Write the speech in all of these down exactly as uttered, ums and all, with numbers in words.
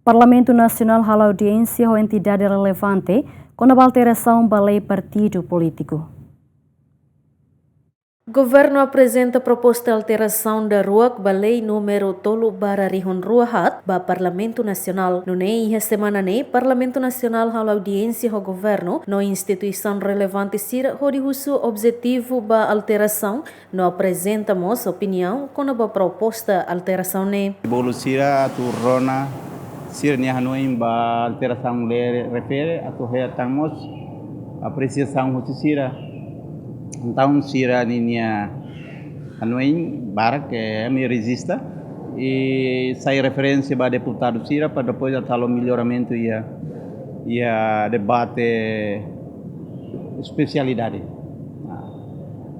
Parlamentu Nasionál halo audiénsia ho entidade relevante kona-ba alterasaun ba lei partidu polítiku. Governu aprezenta proposta alterasaun daruak ba lei númeru tolu barra rihun rua haat ba Parlamentu Nasionál. Nune'e iha semana ne'e, Parlamentu Nasionál halo audiénsia ho governu no instituisaun relevante sira hodi husu objetivu ba alterasaun no aprezenta mós opiniaun kona-ba proposta alterasaun ne'e. Bolu sira atu rona sira-nia hanoin ba alterasaun lei refere atu hetan mós apresiasaun husi sira. Entaun sira-ninia hanoin barak ke ami rejista i sai referénsia ba deputadu sira para depois atu halo melloramentu iha, iha debate espesialidade. Nah,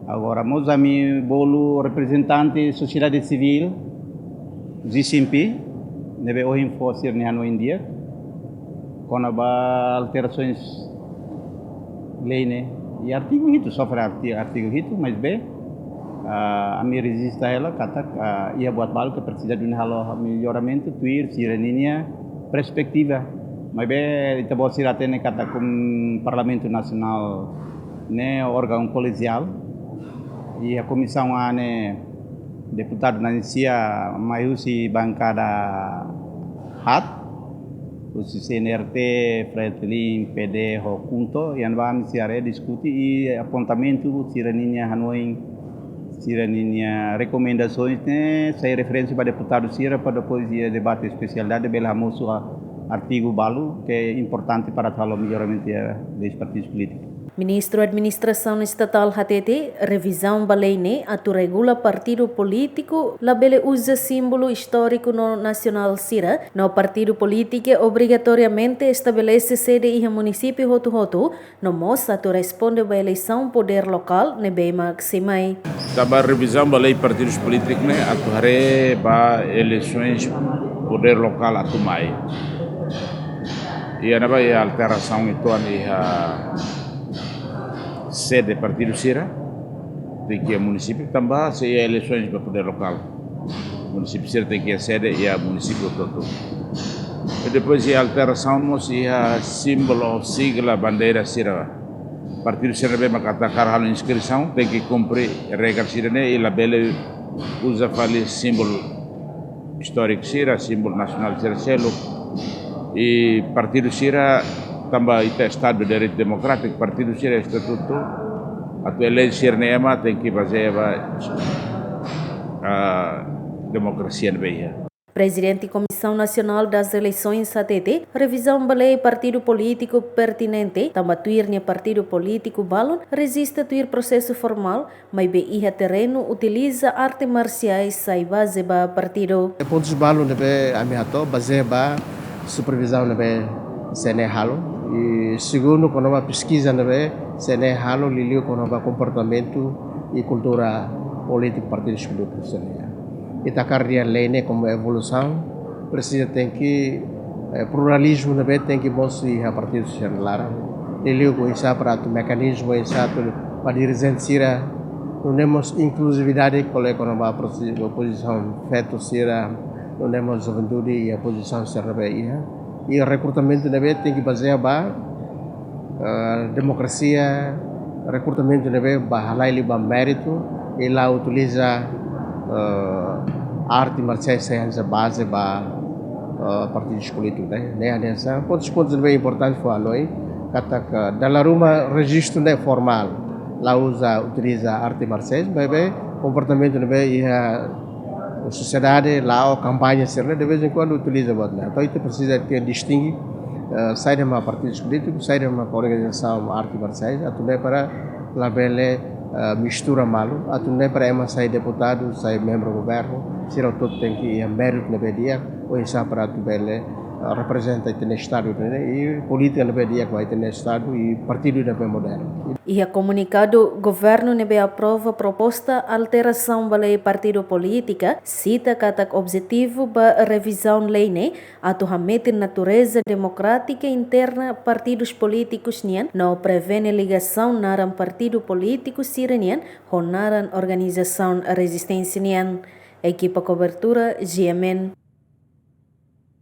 agora mós ami bolu reprezentante sosiedade sivíl, G C M P, ne'ebé ohin fó sira-nia hanoin di'ak kona-ba alterasaun lei ne'e. I artigu hitu, sofre arti-, artigu hitu, maibé, ah, ami rejista hela katak, ah, iha buat balu ke presiza duni halo melloramentu tuir sira-ninia perspetiva. Maibé ita-boot sira hatene katak Parlamentu Nasionál ne'e órgaun kolegiál. Iha Komisaun A ne'e deputadu na'in-sia mai husi bankada haat, husi C N R T, Fretilin, P D, ho KHUNTO, iha ne'ebá ami sei haree diskute i apontamentu sira-ninia hanoin, sira-ninia rekomendasoens ne'e sai referénsia ba deputadu sira para depois iha debate espesialidade bele hamosu artigu balu ke importante para halo melloramentu iha leis partidus polítikus. Ministru Administrasaun Estatál hatete, revizaun ba lei ne'e atu regula partidu polítiku labele uza símbolu istóriku no nasionál sira, no partidu polítiku obrigatoriamente estabelese sede iha munisípiu hotu-hotu, no mós atu responde ba eleisaun podér lokál ne'ebé mak sei mai. Tanba revizaun ba lei partidus polítiku ne'e atu haree ba eleisaun podér lokál atu mai. Iha ne'ebá iha alterasaun uitoan iha sede partidu sira, tenke iha munisípiu tanba sei iha eleisaun ba podér lokál. Munisípiu sira tenke iha sede iha munisípiu hotu-hotu. I depois iha alterasaun mós iha símbolu, sigla, bandeira sira. Partidu sira ne'ebé mak atu hakarak halo inskrisaun tenke kumpre regra sira-ne'e i labele uza fali símbolu istóriku sira, símbolu nasionál sira seluk. I partidu sira tanba ita Estadu de Direitu Demokrátiku, partidu sira estatutu atu eleje sira-nia ema tenke bazeia ba, ah, demokrasia ne'ebé iha. Prezidente Komisaun Nasionál das Eleições hatete, revizaun ba lei partidu polítiku pertinente, tanba tuir nia partidu polítiku balun rejista tuir prosesu formál, maibé iha terrenu utiliza arte marsiais sai baze ba partidu. Pontus balun ne'ebé ami hato'o baze ba supervizaun ne'ebé C N E halo. I segundu, kona-ba peskiza ne'ebé C N E halo, liuliu kona-ba komportamentu i kultura polítiku partidu polítiku C N E. Ita hakarak dehan lei ne'e komu evolusaun, presiza tenke, eh, pluralizmu ne'ebé tenke mosu iha partidu sira-nia laran. Liuliu oinsá para atu mekanizmu, oinsá atu ba dirijente sira, nune'e mós inkluzividade, kole kona-ba posi-, pozisaun feto sira, nune'e mós juventude iha pozisaun sira ne'ebé iha. I rekrutamentu ne'ebé tenke bazeia ba, eh, demokrasia, rekrutamentu ne'ebé ba halai liu ba méritu, i la utiliza, eh, arte marsiais sai hanesan baze ba, eh, partidu polítiku, ne'e. Ne'e hanesan pontus, pontus ne'ebé importante fó hanoin, katak dala ruma rejistu ne'e formál, la uza, utiliza arte marsiais, maibé komportamentu ne'ebé iha sosiedade, la'o kampaña sira-ne'e, de vez em quando utiliza buat ne'e. Entaun ita presiza tenke distinge, eh, saida mak partidu polítiku, saida mak organizasaun arte marsiais, atu nune'e para labele, eh, mistura malu, atu nune'e para ema sai deputadu, sai membru governu, sira hotu tenke iha méritu ne'ebé di'ak, oinsá para atu bele, eh, reprezenta ita-nia Estadu ne'e, i polítika ne'ebé di'ak ba ita-nia Estadu, i partidu ne'ebé modernu. Iha komunikadu, governu ne'ebé aprova proposta alterasaun ba lei partidu polítika, sita katak objetivu ba revizaun lei ne'e atu hametin natureza demokrátika interna partidus polítikus nian, no prevene ligasaun naran partidu polítiku sira-nian ho naran organizasaun rezisténsia nian. Ekipa kobertura, G M N.